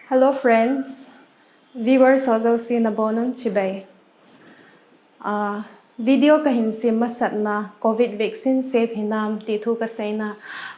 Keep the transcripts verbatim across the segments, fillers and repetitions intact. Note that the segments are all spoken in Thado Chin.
Hello friends, viewers ho jouse nabonun chibai. Ah, video kahin sem masatna Covid vaccine safe hinam ti thu kaseina,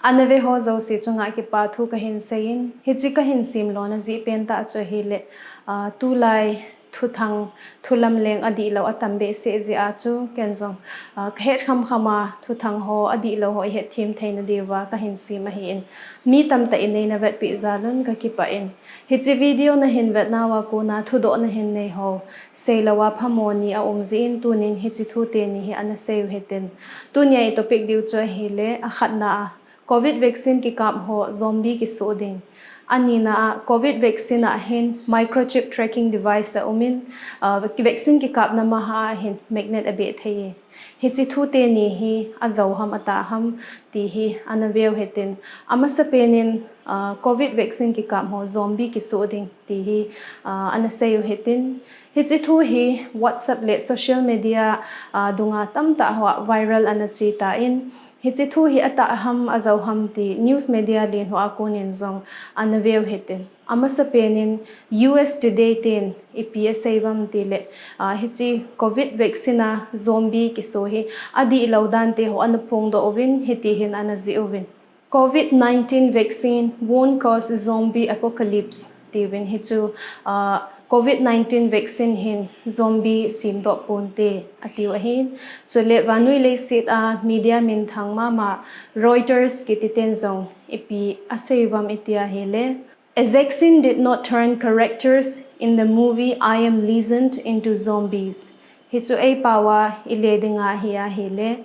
ana ve ho jouse chunga kipa thu kahin seiyin, hiche kahin sem lona jeh pen tah chu ahile, ah, tulai thuthang thulamleng adihlou atam behseh jeh a chu ken jong, ah, kahet khamkham a thuthang ho adihlou ho ihet them theina diuva kahin sem ahin, mi tamtah in eina vetpeh jal un kakipah in. Hiche video nahin vetnauva kona thudoh nahin nei ho, seilou a phamo ni aum jeh in tunin hiche thu teni hi ana sei u hitin. Tunia i topic diu chu ahile, akhatna a, Covid vaccine kikap ho zombie kisoh ding. Anina a, Covid vaccine a hin microchip tracking device aumin, ah, vaccine kikapna maha a hin magnet abeh thei e. Hiche thu teni hi ajou ham atah ham ti hi ana ve u hitin. Amasapen in, ah, Covid vaccine kikap ho zombie kisoh ding ti hi, ah, ana sei u hitin. Hiche thu hi WhatsApp le social media, ah, dunga tamtah hoa viral ana che tan, hiche thu hi atah ham ajou ham ti news media len hoa konin jong ana ve u hitin. Amasapen in U S Today ten ipi asei uvam tile, ah, hiche Covid vaccine a zombie kisoh hi adihlou dan te ho ana phongdoh uvin hiti hin ana jih uvin. Covid nineteen vaccine won't cause zombie apocalypse tiuvin hichu, ah, Covid nineteen vaccine hin zombie semdoh ponte atiu ahin. Chule vannoi leiset a media minthang mama Reuters kiti ten jong ipi asei uvam iti ahile, a vaccine did not turn characters in the movie I Am Legend into zombies. Hichu eipao a ile dinga hi ahile,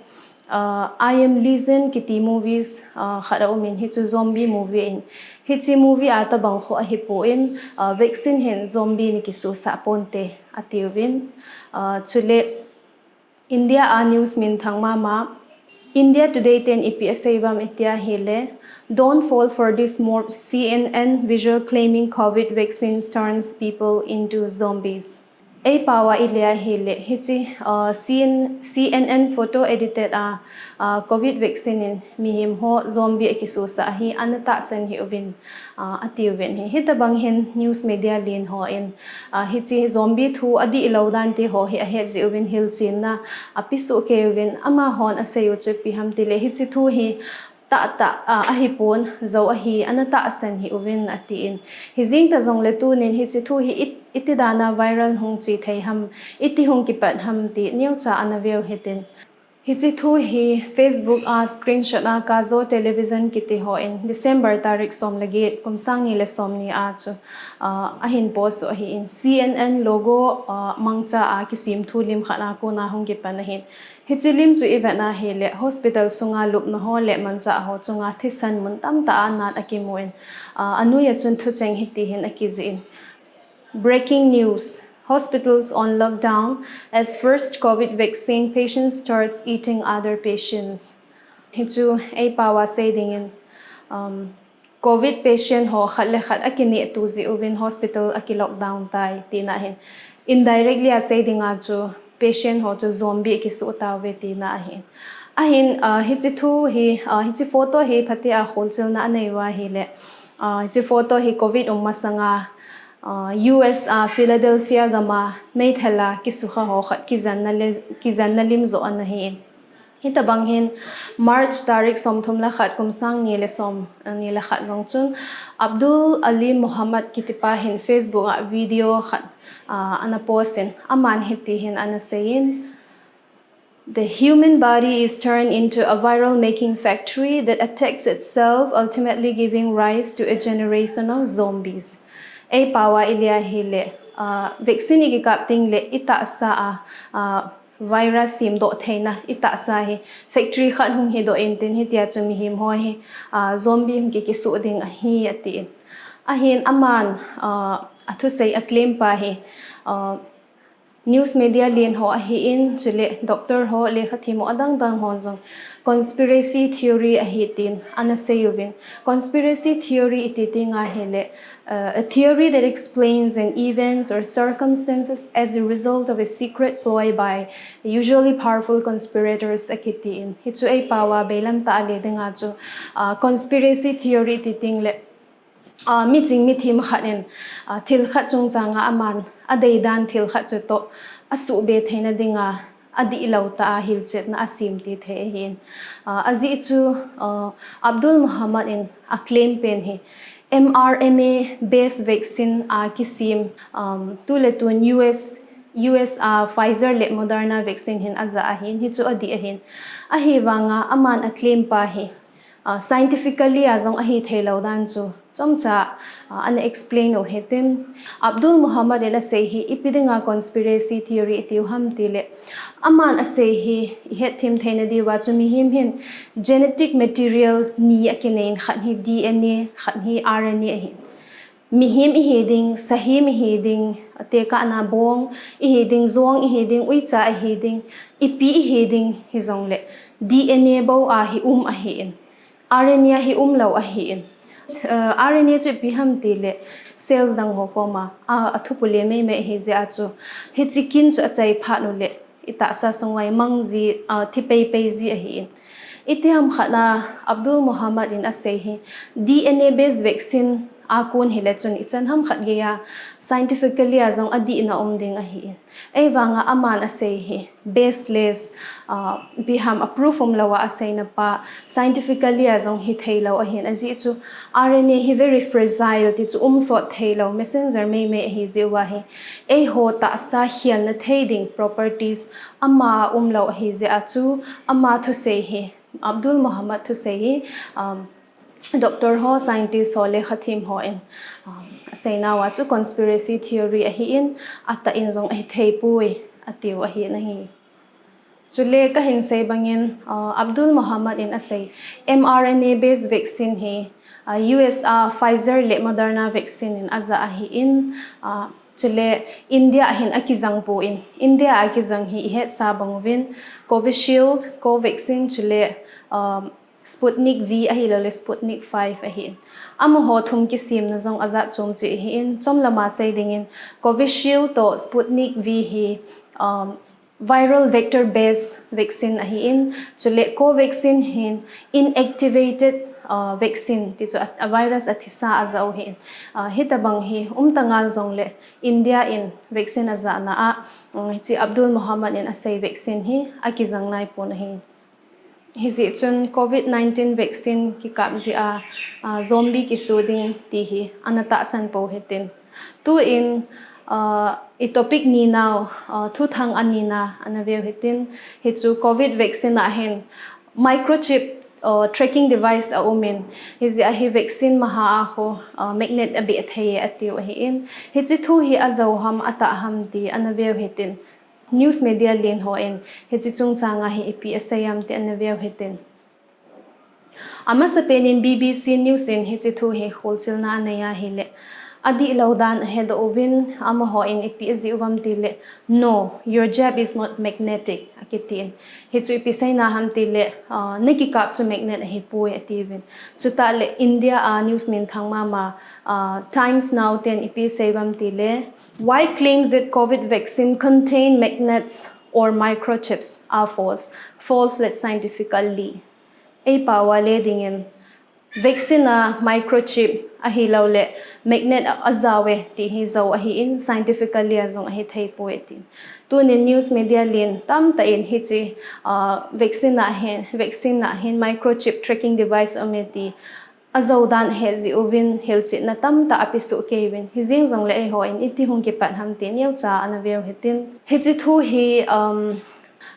ah, I Am Legend kiti movies, ah, khat aumin hichu zombie movie in. Hiche movie a tabang kho ahipon, ah, vaccine hin zombie ana kisohsah ponte atiuvin. Ah, chule India a news minthang mama, India Today ten ipi asei uvam iti ahile, don't fall for this morph C N N visual claiming Covid vaccines turns people into zombies. Eipao a ile ahile, hiche, ah, C N, C N N photo edited a, ah, Covid vaccine in mihem ho zombie akisohsah hi ana tahsan hih uvin, ah, atiuvin hi. Hitabang hin news media len hon, ah, hiche zombie thu adihlou dan te ho hi ahet jeh uvin hilchenna apesoh kei uvin, amahon asei u chu ipi ham tile hiche thu hi tahtah, ah, ahipon, jou ahi, ana tahsan hih uvin atin. Hijeng ta jongle tunin hiche thu hi it-, iti dan a viral hung che thei ham, iti hung kipat ham ti neocha ana ve u hitin. Hiche thu hi Facebook a screenshot a Kazo Television kiti hon December tarik som le get kum sang ni le som ni a chu, ah, ahin post u ahin, C N N logo, ah, mangcha a kisem thu lim khat a kona hung kipan ahin. Hiche lim chu ivet na ahile hospital sunga lupna ho le manchah ho chunga thisan mun tamtah a nat akimun, ah, anoi a chun thucheng hiti hin akijih in. Breaking news. Hospitals on lockdown as first Covid vaccine patient starts eating other patients. Hichu eipao a sei dingin, um, Covid patient ho khat le khat akinehto jeh uvin hospital akilockdown tai tina ahin. Indirectly a sei dinga chu patient ho chu zombie akisoh tauve tina ahin. Ahin, ah, hiche thu hi, ah, hiche photo hi phatea kholchilna anei uva ahile, ah, hiche photo hi Covid um masanga, ah, U S a Philadelphia gama meithal a kisukha ho khat kijenna le, kijenna lim joh ana hin. Hitabang hin March tarik somthum le khat kum sang ni le som, ni le khat jong chun Abdul Ali Muhammad kitipa hin Facebook a video khat, ah, ana post in, aman hiti hin ana seiyin, the human body is turned into a viral making factory that attacks itself, ultimately giving rise to a generation of zombies. Eipao a ile ahile, ah, vaccine ikikap tengle itahsa a, ah, virus semdoh theina itahsa hi factory khat hung hidoh intin hitia chu mihem ho hi, ah, zombie hung kikisoh ding ahi atin. Ahin aman, ah, athusei a claim pa hi, ah, news media len ho ahin, chule doctor ho, lekhathemmo adang dang hon jong conspiracy theory ahi tin ana sei uvin. Conspiracy theory iti tenga ahile, uh, a theory that explains an events or circumstances as a result of a secret ploy by usually powerful conspirators akitin. Hichu eipao a beilam tah a le dinga chu, uh, conspiracy theory iti tengle Ah, miching mithem khat in, ah, thil khat chungchang a aman adei dan thil khat chu toh asuhbe theina dinga adihlou tah a hilchetna asem ti thei ahin. Ah, ajeh chu, ah, Abdul Muhammad in aclaim pen hi mRNA based vaccine a kisem, um, tuletu in US, US a Pfizer le Moderna vaccine hin aja ahin, hichu adih ahin. Ahivanga aman aclaim pa hi, ah, scientifically a jong ahitheilou dan chu chomcha, ah, ana explain u hitin. Abdul Muhammad in asei hi ipi dinga conspiracy theory itiu ham tile, aman asei hi ihet them theina diuva chu mihem hin genetic material ni akinein, khat hi DNA, khat hi RNA ahi. Mihem ihi ding, sahem ihi ding, tekahna bong ihi ding, jong ihi ding, uicha ihi ding, ipi ihi ding hijongle DNA bou a hi um ahin, RNA a hi umlou ahin. Eh, RNA chu ipi ham tile cells dang ho koma, ah, athupu le meimei ahi jeh a chu, hiche kin chu achai phat uleh itahsa sung uva imang ji, ah, thi peipei ji ahin. Iti ham khat a Abdul Muhammad in asei hi DNA based vaccine a kon hile chun ichan ham khat geiya scientifically a jong adihna um ding ahin. Ahivanga aman asei hi baseless, ah, ipi ham a proof umlou a aseina pa, scientifically a jong hitheilou ahin. Ajeh chu RNA hi very fragile, ti chu umsot theilou messenger meimei ahi jeh uva hi, eiho tahsa khelna thei ding properties ama umlou ahi jeh a chu ama thusei hi, Abdul Muhammad thusei hi, um, doctor ho, scientist ho, lekhathem hon, um, aseinauva chu conspiracy theory ahin, atah in jong ahithei poi atiu ahin ahi. Chule kahin sei bangin, uh, Abdul Muhammad in asei mRNA based vaccine hi, uh, US a Pfizer le Moderna vaccine in aja ahin, uh, chule India a hin akijang pon, India a kijang hi ihetsa bang uvin Covishield, Covaxin chule, um, Sputnik V ahilouleh Sputnik five ahin. Amaho thum kisemna jong ajat chom cheh ahin, chomlama sei dingin Covishield toh Sputnik V hi, um, viral vector based vaccine ahin, chule Covaxin hin inactivated, uh, vaccine, ti chu a, a virus athisa ajah u ahin. Uh, hitabang hi umta ngal jongle India in vaccine ajahna a, um, hiche Abdul Muhammad in asei vaccine hi akijang naipon ahi. Hijeh chun Covid nineteen vaccine kikap jeh a, ah, zombie kisoh ding ti hi ana tahsan pou hitin. Tuin, ah, i topic ninau, ah, thuthang anina ana veu hitin. Hichu Covid vaccine a hin microchip, ah, tracking device aumin. Hijeh a hi vaccine maha a ho, ah, magnet abeh thei e atiu ahin. Hiche thu hi ajou ham atah ham ti ana veu hitin. News media len hon hiche chungchang a hi ipi asei am ti ana veu hitin. Amasapen in B B C News in hiche thu hi holchilna anei ahile, adihlou dan ahedoh uvin, amahon ipi ajih uvam tile, "No, your jab is not magnetic," akitin. Hichu ipi seina ham tile, ah, nakikap chu magnet ahipoi atiuvin. Chutah le India a news minthang mama, ah, Times Now ten ipi asei uvam tile, "Why claims that Covid vaccine contain magnets or microchips are false, fall flat scientifically." Eipao a le dingin, vaccine a microchip ahilouleh magnet a, ajao e ti hi jou ahin, scientifically a jong ahithei poi atin. Tunin news media len tamtah in hiche, ah, vaccine a hin, vaccine a hin microchip tracking device aume ti ajou dan ahet jeh uvin hilchetna tamtah apesoh kei uvin. Hijeng jongle eihon iti hung kipat ham ti neocha ana veu hitin. Hiche thu hi, um,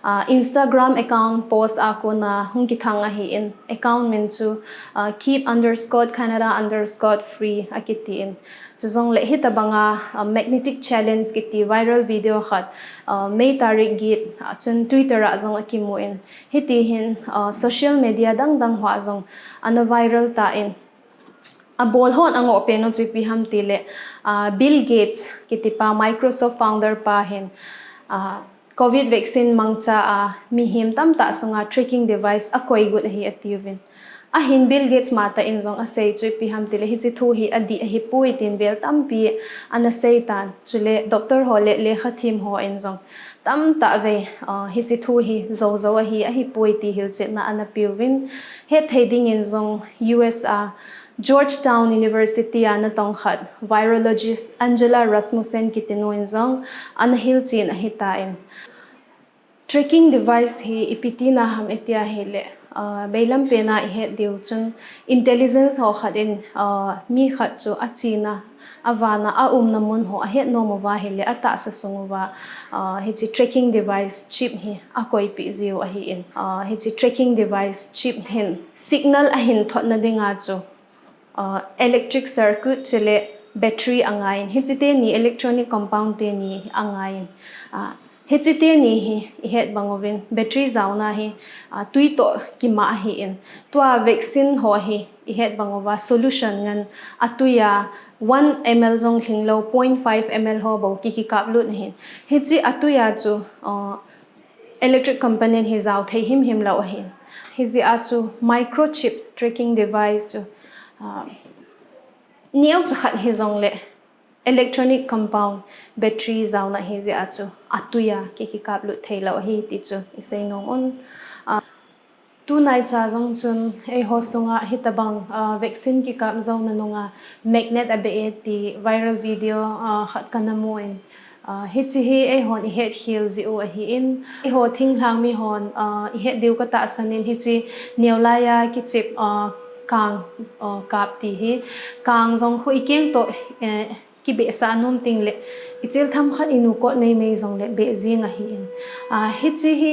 ah, Instagram account post a kona hung kithang ahin, account min chu, ah, keep underscore Canada underscore free akitin. Chujongle hitabanga, ah, magnetic challenge kiti viral video khat, ah, May tarik get, ah, chun Twitter a jong akimun. Hiti hin, ah, social media dangdang hoa jong ana viral tan. Abol hon angoh pen u chu ipi ham tile, ah, Bill Gates kitipa Microsoft founder pa hin, ah, Covid vaccine mangcha a mihem tamtah sunga tracking device akoi got ahi atiuvin. Ahin Bill Gates matah in jong asei chu ipi ham tile hiche thu hi adih ahipoi tin vel tampi ana seitan. Chule doctor ho le lekhathem hon jong tamtah vei, ah, hiche thu hi jou jou ahi, ahipoi ti hilchetna ana peuvin. Hetthei dingin jong U S a Georgetown University a natong khat virologist Angela Rasmussen kitinu in jong ana hilchen ahitan. Tracking device hi ipi tina ham iti ahile, uh, beilam pena ihet diu chun intelligence ho khat in, uh, mi khat chu achena, avana, aumna mun ho ahet nom uva ahile, atahsa sung uva, uh, hiche tracking device chip hi akoipeh jiu ahin. Uh, hiche tracking device chip hin signal ahin thotna dinga chu uh, electric circuit chule battery angaiyin. Hiche teni electronic compound teni angaiyin. Uh, hiche teni hi ihet bang uvin battery jaona hi, uh, tui toh kimah ahin. Tua vaccine ho hi ihet bang uva solution ngen atuiya one M L jong lhinglou, point five M L ho bou ki, kikaplut ahin. Hiche atuiya chu, uh, electric component hi jao thei himhim lou ahin. Hijeh a chu microchip tracking device chu, uh, neocha khat hijongle electronic compound battery jaona hijeh a chu atuiya ki, kikaplut thei lou ahi ti chu isei nom un. Uh, tunaicha jong chun eiho sunga hitabang, uh, vaccine kikap jouna nunga magnet abeh e ti viral video, uh, khat kana mun. Uh, hiche hi eihon ihet khel jiu ahin, eiho thinglhang mihon, uh, ihet diu katahsan in hiche neolaiya kichep, uh, kang, uh, kap ti hi kang jong khu ikeng toh, eh, kibehsah nom tengle ichel themkhat inu kot meimei jongle beh jing ahin. Uh, hiche hi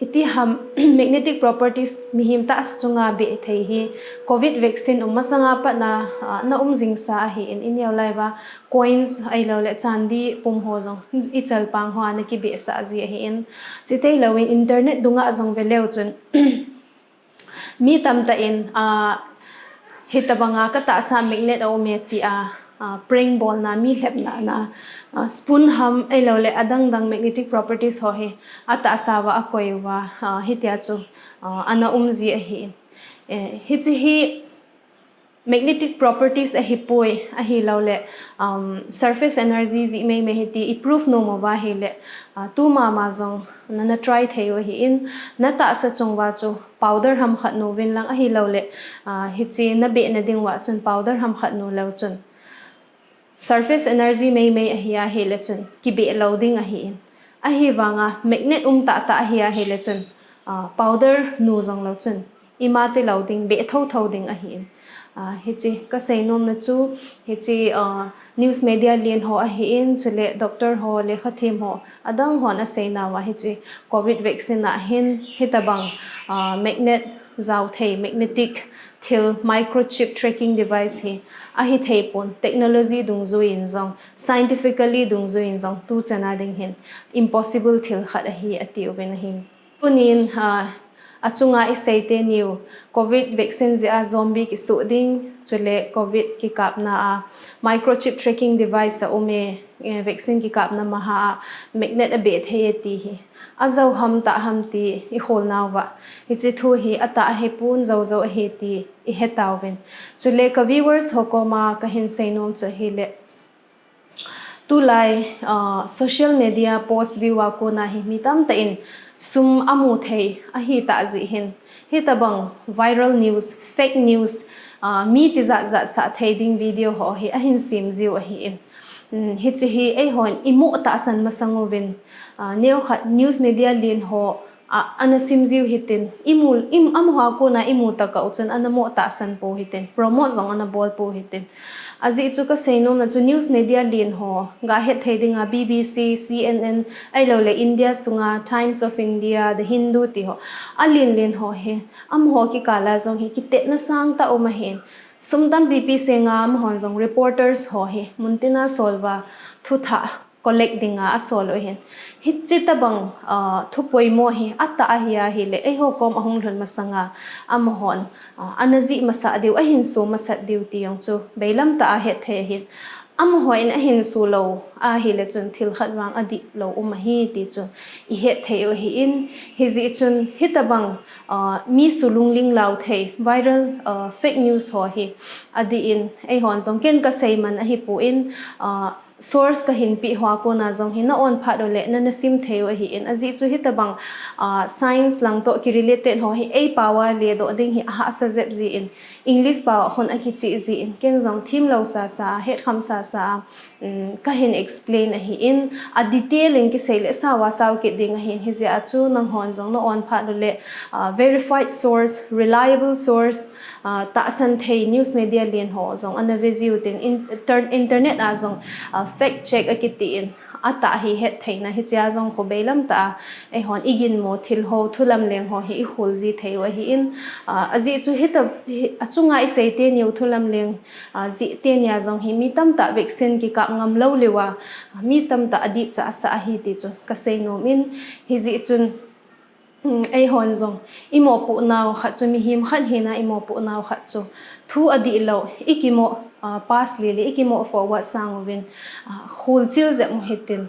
iti ham magnetic properties mihem tahsa chunga beh thei hi covid vaccine um masanga patna, uh, ana um jingsa ahin, ineolaiya coins ahiloule chandi pum ho jong ichalpang hoa ana kibehsah ji ahin. Chuti louvin internet dunga jong veleu chun mi tamtah in, uh, hitabanga katahsa magnet aume tia, uh, prank bolna, mi lhepna na, uh, spoon ham ahiloule adangdang magnetic properties ho hi atahsa uva akoi uva, uh, hitia chu, uh, ana um ji ahin. Eh, hiche hi magnetic properties ahipoi, ahiloule, um, surface energy jeh meimei hi ti iprove nom uva ahile, uh, tu mama jong nana try thei u ahin, natahsa chung uva chu powder ham khat nu uvin lang ahiloule, uh, hiche nabehna ding uva chun powder ham khat nu leu chun surface energy meimei ahi ahile chun kibeh lou ding ahin. Ahivanga magnet um tahtah ahi ahile chun, uh, powder nu jong leu chun ima tilou ding, beh thotho ding ahin. Uh, hiche kasei nomna chu, hiche, uh, news media len ho ahin, chule doctor ho, lekhathem ho, adang hon aseinauva hiche covid vaccine a hin hitabang, uh, magnet jao thei, magnetic thil, microchip tracking device hi ahi thei pon, technology dungjuiyin jong, scientifically dungjuiyin jong tuchana ding hin impossible thil khat ahi atiuvin ahi. Tunin, uh, achunga isei teniu, covid vaccine jeh a zombie kisuh ding, chule covid kikapna a microchip tracking device aume, eh, vaccine kikapna maha a magnet abeh thei e ti hi ajou ham tah ham ti ikholnauva, hiche thu hi atah ahipon joujou ahi ti ihetauvin. Chule ka viewers ho koma kahin sei nom chu ahile, tulai, uh, social media post view a kona hi mi tamtah in sum amu thei ahitah jeh hin hitabang viral news, fake news, uh, mi tijat jat sah thei ding video ho hi ahin sem jiu ahin. Um, hiche hi eihon imo tahsan masang uvin, uh, neokhat news media len ho, uh, ana sem jiu hitin, imu, im, amaho a kona imu tokah u chun ana mo tahsan pou hitin, promote jong ana bol pou hitin. Ajeh chu kasei nomna chu news media len ho, gahet thei dinga B B C, C N N, ahiloule India sunga Times of India, The Hindu ti ho, alen len ho hi amaho kikala jong hi kitetna sangtah um ahin. Sum tampi pi senga amahon jong reporters ho hi muntina sol uva thuthah collect dinga asol u ahin. Hiche tabang, uh, thu poimo hi atah ahi ahile, eiho kom ahung lhun masanga amahon, uh, ana jih masat diu, ahin so masat diu ti jong chu beilam tah a het thei ahin. Amaho in ahin so lou ahile chun thil khat vang adih lou um ahi ti chu ihet thei u ahin. Hijeh chun hitabang, uh, mi su lungling lau thei viral, uh, fake news ho hi adih in, eihon jong ken kasei man ahipon, uh, Source kahin peh hoa kona jong hi na on phat uleh na, na sim thei u ahin, ajeh chu hitabang, ah, science lang toh kirelated ho hi ei pao a ledoh ding hi ahahsa jep jin, English pao a khun akicheh jin, ken jong themlou sasa a, hetkham sasa a, um, kahin explain ahin, a detail in kisei le sao a sao kit ding ahin, hijeh a chu nanghon jong na on phat uleh, ah, verified source, reliable source, ah, tahsan thei news media len ho jong ana ve jiu tin, in-, inter-, internet a jong, ah, fact check akiti in, atah hi hettheina hichea jong khu beilam tah a eihon iginmo thil ho, thu lamleng ho hi ikhol ji thei u ahin, ah, ajeh chu hita, hi, achunga isei teni u thu lamleng, ah, jeh teni a jong hi mi tamtah vaccine kikap ngam lou leuva, mi tamtah adipcha asah ahi ti chu kasei nom in, hijeh chun, um, eihon jong imopoh nau khat chu, mihem khat hina imopoh nau khat chu, thu adihlou ikimoh, ah, pass le le ikimoh forward sang uvin, ah, kholchil jep u hitin,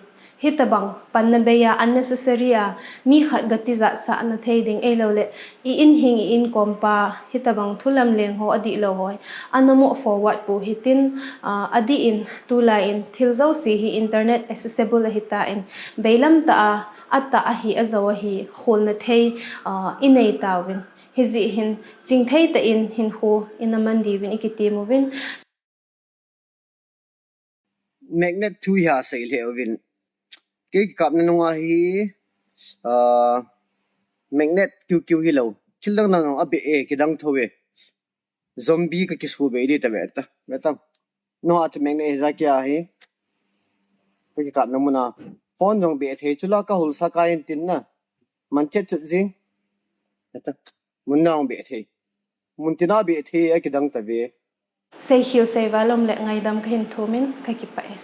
hitabang panna bei a, unnecessary a mi khat gatijat sahna thei ding, ahilouleh i-in hing, i-inkom pa, hitabang thu lamleng ho adihlou ho hi ana moh forward pou hitin, ah, adih in tulai in thil jouse hi internet accessible ahitan, beilam tah a, atah ahi, ajou ahi kholna thei, ah, inei tauvin, hijeh hin chingthei tah in hinkho ina man diuvin ikitem uvin. Magnet thu hi asei lheh uvin. Kei kikapna nunga hi, ah, magnet kiu kiu hilou, thil dang dang abeh e, kidang thou e. Zombie kakisuh beh di ta ve ta, ve ta. Nangho a chu magnet hijat kia hi, kakikapna muna phone jong beh thei, chule kahulsa kai in tin na, man chet chut jing, ve ta. Mun na jong beh thei, mun tina beh thei, akidang ta ve. Seikhel seival um le ngaidam kahin thum in, kakipah e.